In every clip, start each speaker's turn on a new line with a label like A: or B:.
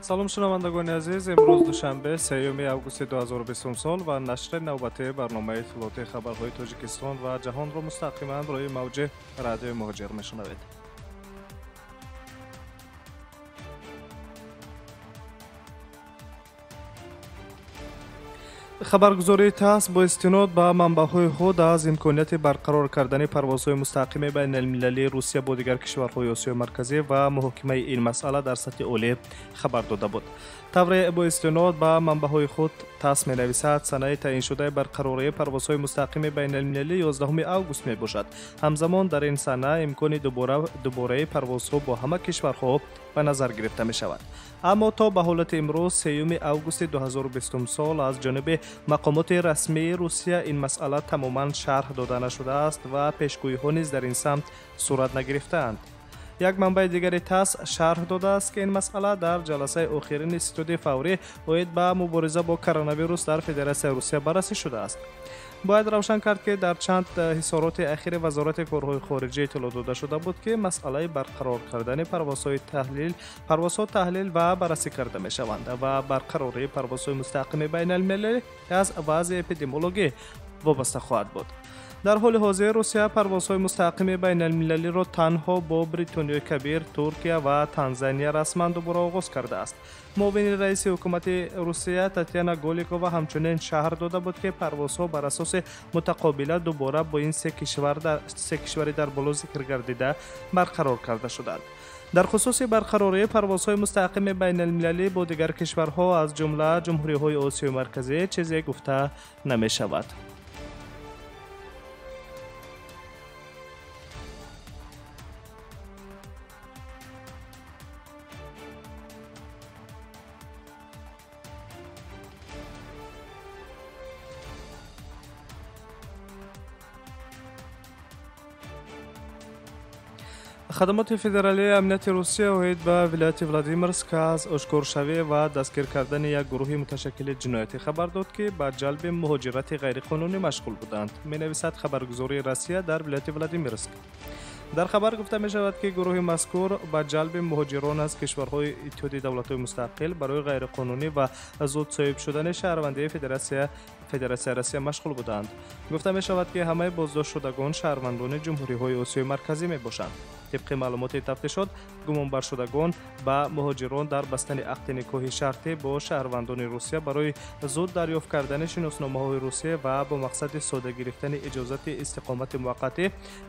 A: Салом, шунавандагони азиз. Имрӯз душанбе, 3 августи 2020 сол ва нашри навбатии барномаи иттилоотии хабарҳои Тоҷикистон ва ҷаҳонро мустақиман рӯи мавҷи радиои Муҳоҷир мешунавед. Хабаргузории ТАСС бо истинод ба манбаъҳои худ аз имконияти барқарор кардани парвозҳои мустақими байналмилалии Русия бо дигар кишварҳои Осиёи Марказӣ ва муҳокимаи ин масъала дар сатҳи олӣ хабар дода буд. Тавре бо истинод ба манбаъҳои худ ТАСС менависад, санаи таъиншудаи барқарории парвозҳои мустақими байналмилалӣ 11 август мебошад. Ҳамзамон дар ин сана имкони дубораи парвозҳо бо ҳама кишварҳо ба назар гирифта мешавад. Аммо то ба ҳолати имрӯз, 3 августи 2020 сол, аз ҷониби мақомоти расмии Русия ин масъала тамоман шарҳ дода нашудааст ва пешгӯиҳо низ дар ин самт сурат нагирифтаанд. Як манбаи дигари ТАСС шарҳ додааст, ки ин масъала дар ҷаласаи охирини ситоди фаврӣ оид ба мубориза бо коронавирус дар Федератсияи Русия баррасӣ шудааст. Бояд равшан кард, ки дар чанд ҳисороти ахири Вазорати корҳои хориҷӣ иттилоъ дода шуда буд, ки масъалаи барқарор кардани парвозҳо таҳлил ва баррасӣ карда мешаванд ва барқарории парвозҳои мустақими байналмилалӣ аз вазъи эпидемиологӣ вобаста хоҳад буд. Дар ҳоли ҳозир Русия парвозҳои мустақими байналмилалиро танҳо бо Бритониёи Кабир, Туркия ва Танзания расман дубора оғоз кардааст. Муовини раиси ҳукумати Русия Татьяна Голикова ҳамчунин шарҳ дода буд, ки парвозҳо бар асоси мутақобила дубора бо ин се кишвари дар боло зикр гардида барқарор карда шуданд. Дар хусуси барқарории парвозҳои мустақими байналмилалӣ бо дигар кишварҳо, аз ҷумла ҷумҳуриҳои Осиёи Марказӣ, чизе гуфта намешавад. Хадамоти федералии амнияти Русия оид ба вилояти Владимирск аз ошкоршавӣ ва дастгир кардани як гурӯҳи муташаккили ҷиноятӣ хабар дод, ки ба ҷалби муҳоҷирати ғайриқонунӣ машғул буданд, менависад хабаргузории Россия дар вилояти Владимирск. Дар хабар гуфта мешавад, ки гурӯҳи мазкур ба ҷалби муҳоҷирон аз кишварҳои Иттиҳоди давлатҳои мустақил барои ғайриқонунӣ ва зуд соҳиб шудани шаҳрвандии Федератсияи Россия машғул буданд. Гуфта мешавад, ки ҳамаи боздоштшудагон шаҳрвандони ҷумҳуриҳои Осиёи Марказӣ мебошанд. Тибқи маълумоти тафтишот, гумонбаршудагон ба муҳоҷирон дар бастани ақди никоҳи шартӣ бо шаҳрвандони Русия барои зуд дарёфт кардани шиносномаҳои Русия ва бо мақсади сода гирифтани иҷозати истиқомати муваққатӣ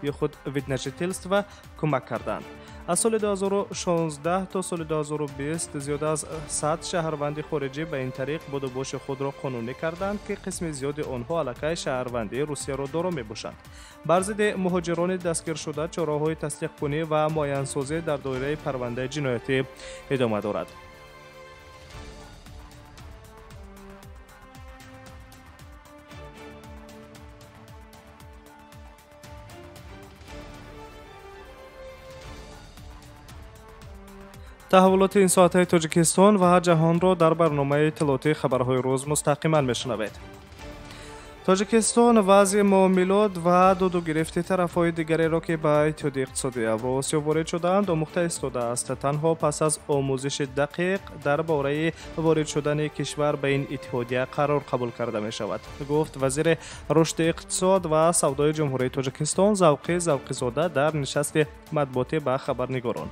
A: ё худ вид на жительство кӯмак карданд. Аз соли 2016 то соли 2020 зиёда аз 100 шаҳрванди хориҷӣ ба ин тариқ будубоши худро қонунӣ карданд, ки қисми зиёди онҳо аллакай шаҳрвандии Русияро доро мебошанд. Бар зидди муҳоҷирони дастгиршуда чораҳои тасдиқкунӣ ва муайянсозӣ дар доираи парвандаи ҷиноятӣ идома дорад. Таҳаввулоти ин соатаи Тоҷикистон ва ҷаҳонро дар барномаи иттилоотии хабарҳои рӯз мустақиман мешунавед. Тоҷикистон вазъи муомилот ва додугирифти тарафҳои дигареро, ки ба Иттиҳоди иқтисодии Авроосиё ворид шудаанд, омӯхта истодааст. Танҳо пас аз омӯзиши дақиқ дар бораи ворид шудани кишвар ба ин иттиҳодия қарор қабул карда мешавад, гуфт вазири рушди иқтисод ва савдои Ҷумҳурии Тоҷикистон Завқи Завқизода дар нишасти матбуотӣ ба хабарнигорон.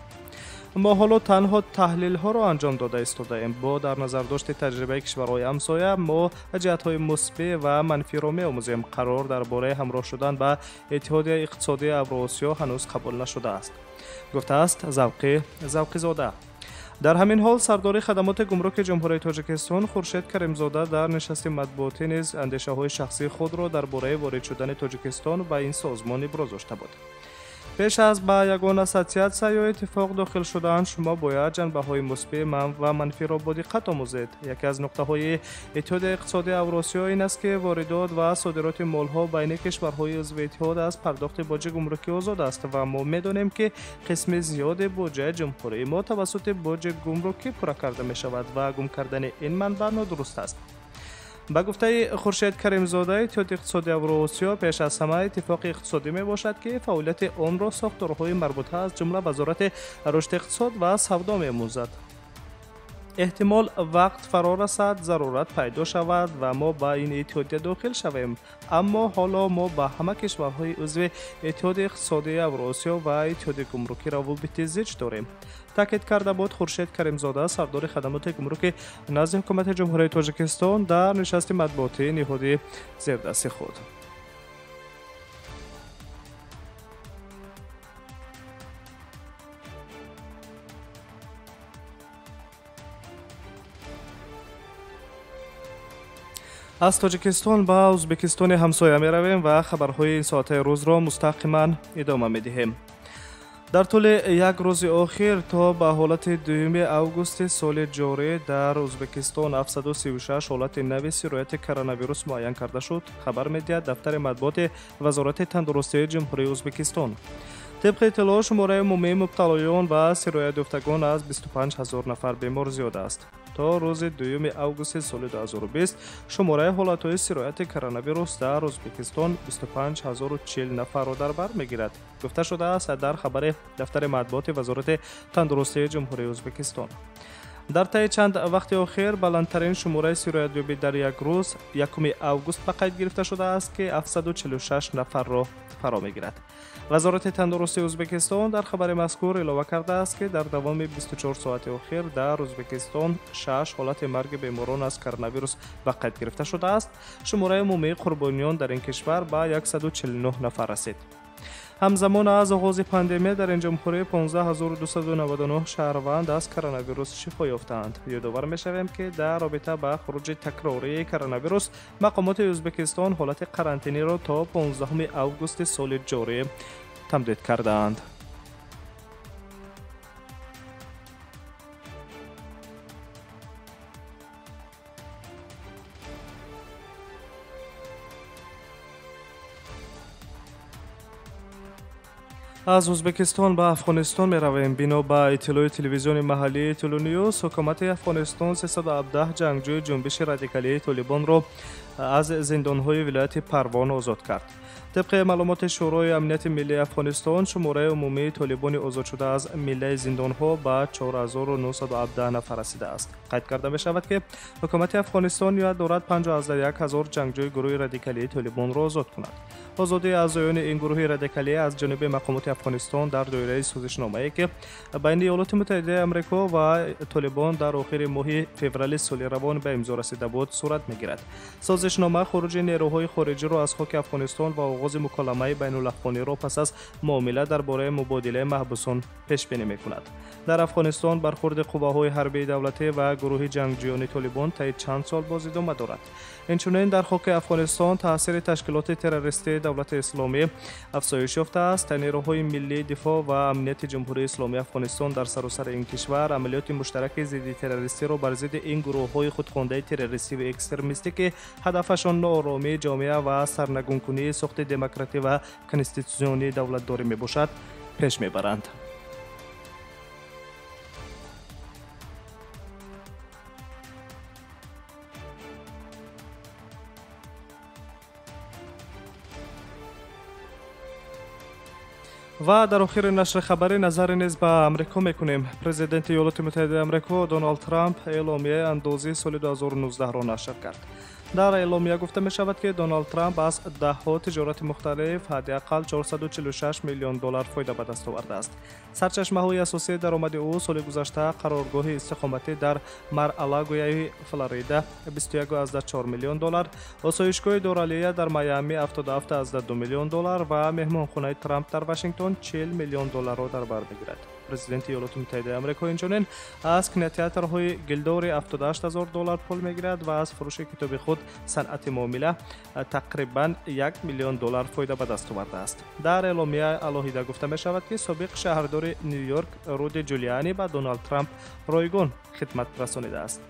A: Мо ҳоло танҳо таҳлилҳоро анҷом дода истодаем. Бо дар назардошти таҷрибаи кишварҳои ҳамсоя мо ҷиҳатҳои мусбӣ ва манфиро меомӯзем. Қарор дар бораи ҳамроҳ шудан ба Иттиҳодияи иқтисодии Авроосиё ҳанӯз қабул нашудааст, гуфтааст Завқи Завқизода. Дар ҳамин ҳол сардори хадамоти гумруки Ҷумҳурии Тоҷикистон Хуршед Каримзода дар нишасти матбуотӣ низ андешаҳои шахсии худро дар бораи ворид шудани Тоҷикистон ба ин созмон иброз дошта буд. Пеш аз ба ягон ассотсиатсия ё иттифоқ дохил шудан шумо бояд ҷанбаҳои мусбӣ ва манфиро бо диққат омӯзед. Яке аз нуқтаҳои Иттиҳоди иқтисодии Авросиё ин аст, ки воридот ва содироти молҳо байни кишварҳои узви иттиҳод аз пардохти боҷи гумрукӣ озод аст ва мо медонем, ки қисми зиёди буҷаи ҷумҳурии мо тавассути боҷи гумрукӣ пурра карда мешавад ва гум кардани ин манбаъ нодуруст аст. Ба гуфтаи Хуршед Каримзода, Иттиҳоди иқтисодии Авроосиё пеш аз ҳама иттифоқи иқтисодӣ мебошад, ки фаъолияти онро сохторҳои марбута аз ҷумла Вазорати рушди иқтисод ва савдо меомӯзад. Эҳтимол вақт фаро расад, зарурат пайдо шавад ва мо ба ин иттиҳодия дохил шавем, аммо ҳоло мо ба ҳама кишварҳои узви Иттиҳоди иқтисодии Авросиё ва Иттиҳоди гумрукӣ равобити зич дорем, таъкид карда буд Хуршед Каримзода, сардори хадамоти гумруки назди ҳукумати Ҷумҳурии Тоҷикистон дар нишасти матбуотии ниҳоди зердасти худ. Аз Тоҷикистон ба Ӯзбекистони ҳамсоя меравем ва хабарҳои ин соатаи рӯзро мустақиман идома медиҳем. Дар тӯли як рӯзи охир то ба ҳолати 2 августи соли ҷорӣ дар Ӯзбекистон 736 ҳолати нави сирояти коронавирус муайян карда шуд, хабар медиҳад дафтари матбуоти Вазорати тандурустии Ҷумҳурии Ӯзбекистон. Тибқи иттилоъ, шумораи умумии мубталоён ва сироятёфтагон аз 25 ҳазор нафар бемор зиёд аст. То рӯзи 2 августи соли 2020 шумораи ҳолатҳои сирояти коронавирус дар Ӯзбекистон 25040 нафарро дар бар мегирад, гуфта шудааст дар хабари дафтари матбуоти Вазорати тандурустии Ҷумҳурии Ӯзбекистон. Дар таи чанд вақти охир баландтарин шумораи сироятёбӣ дар як рӯз 1 август ба қайд гирифта шудааст, ки 746 нафарро фаро мегирад. Вазорати тандурустии Ӯзбекистон дар хабари мазкур илова кардааст, ки дар давоми 24 соати охир дар Ӯзбекистон 6 ҳолати марги беморон аз коронавирус ба қайд гирифта шудааст. Шумораи умумии қурбониён дар ин кишвар ба 149 нафар расид. Ҳамзамон аз оғози пандемия дар ин ҷумҳурӣ 15299 шаҳрванд аз коронавирус шифо ёфтаанд. Ёдовар мешавем, ки дар робита ба хуруҷи такрории коронавирус мақомоти Ӯзбекистон ҳолати қарантиниро то 15 августи соли ҷорӣ тамдид кардаанд. Аз Ӯзбекистон ба Афғонистон меравем. Бино ба иттилои телевизиони маҳаллии Тулу Ньюс, ҳукумати Афғонистон 317 ҷангҷӯи ҷунбиши радикалии Толибонро аз зиндонҳои вилояти Парвон озод кард. Тибқи маълумоти Шӯрои амнияти миллии Афғонистон, шумораи умумии толибони озодшуда аз миллаи зиндонҳо ба 4917 нафар расидааст. Қайд карда мешавад, ки ҳукумати Афғонистон ният дорад 51 ҳазор ҷангҷӯи гурӯҳи радикалии Толибонро озод кунад. Озодии аъзоёни ин гурӯҳи радикалӣ аз ҷониби мақомоти Афғонистон дар доираи созишномае, ки байни Иёлоти Муттаҳидаи Амрико ва Толибон дар охири моҳи феврали соли равон ба имзо расида буд, сурат мегирад. Созишнома хуруҷи нерӯҳои хориҷиро аз хоки Афғонистон ва оғози муколамаи байнулафғониро пас аз муомила дар бораи мубодилаи маҳбусон пешбинӣ мекунад. Дар Афғонистон бархурди қувваҳои ҳарбии давлатӣ ва гурӯҳи ҷангҷӯёни Толибон таи чанд сол боз идома дорад. Инчунин дар хоки Афғонистон таъсири ташкилоти террористии Давлати Исломӣ афзоиш ёфтааст. Нерӯҳои миллии дифоъ ва амнияти Ҷумҳурии Исломии Афғонистон дар саросари ин кишвар амалиёти муштараки зидди террористиро бар зидди ин гурӯҳҳои худхондаи террористӣ ва экстремистӣ, ки ҳадафашон нооромии ҷомеа ва сарнагункунии сохти демократӣ ва конститутсионии давлатдорӣ мебошад, пеш мебаранд. Ва дар охири нашри хабарӣ назаре низ ба Амрико мекунем. Президенти Иёлоти Муттаҳидаи Амрико Доналд Трамп эъломияи андозии соли 2019-ро нашр кард. Дар эъломия гуфта мешавад, ки Доналд Трамп аз даҳҳо тиҷорати мухталиф ҳадди ақал 446 миллион доллар фоида ба даст овардааст. Сарчашмаҳои асосии даромади ӯ соли гузашта қароргоҳи истиқоматӣ дар Мар-Алагояи Флорида 21,4 миллион доллар, осоишгоҳи Доралия дар Майами 77,2 миллион доллар ва меҳмонхонаи Трамп дар Вашингтон 40 миллион долларро дар бар мегирад. Президенти Иёлоти Муттаҳидаи Амрико инчунин аз кинотеатрҳои Гилдори 78 ҳазор доллар пул мегирад ва аз фурӯши китоби худ «Санъати муомила» тақрибан 1 миллион доллар фоида ба даст овардааст. Дар эъломия алоҳида гуфта мешавад, ки собиқ шаҳрдори Ню-Йорк Руди Ҷулиани ба Доналд Трамп ройгон хидмат расонидааст.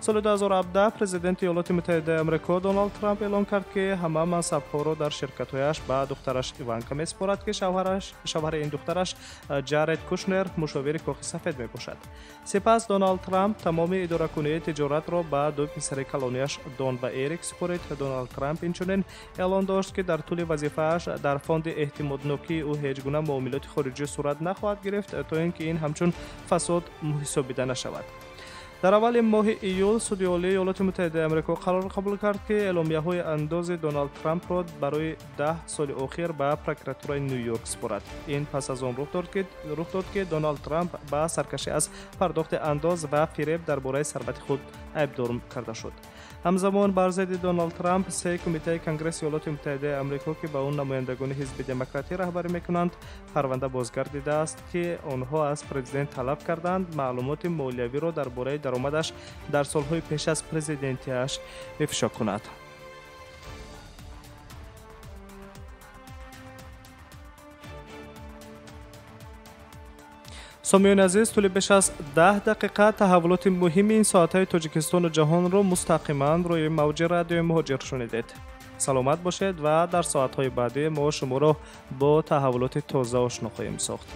A: Соли 2017 президенти Иёлоти Муттаҳидаи Амрико Доналд Трамп эълон кард, ки ҳама мансабҳоро дар ширкатҳояш ба духтараш Иванка месупорад, ки шавҳари ин духтараш Ҷаред Кушнер мушовири Кохи Сафед мебошад. Сипас Доналд Трамп тамоми идоракунии тиҷоратро ба ду писари калонияш Дон ва Эрик супорид. Доналд Трамп инчунин эълон дошт, ки дар тӯли вазифааш дар фонди эҳтимоднокии ӯ ҳеҷ гуна муомилоти хориҷӣ сурат нахоҳад гирифт, то ин ки ин ҳамчун фасод ҳисобида нашавад. Дар аввали моҳи июл Суди Олии Иёлоти Муттаҳидаи Амрико қарор қабул кард, ки эъломияҳои андози Доналд Трампро барои 10 соли охир ба прокуратураи Ню-Йорк супорад. Ин пас аз он рух дод, ки Доналд Трамп ба саркашӣ аз пардохти андоз ва фиреб дар бораи сарвати худ айбдор карда шуд. Ҳамзамон бар зидди Доналд Трамп се кумитаи Конгресси Иёлоти Муттаҳидаи Амрико, ки ба он намояндагони ҳизби демократӣ раҳбарӣ мекунанд, парванда бозгардидааст, ки онҳо аз президент талаб карданд маълумоти молиявиро дар бораи даромадаш дар солҳои пеш аз президентиаш ифшо кунад. Сомиёни азиз, тӯли беш аз 10 дақиқа таҳаввулоти муҳими ин соатҳои Тоҷикистону ҷаҳонро мустақиман рӯи мавҷи радиои Муҳоҷир шунидед. Саломат бошед ва дар соатҳои баъдӣ мо шуморо бо таҳаввулоти тоза ошно хоҳем сохт.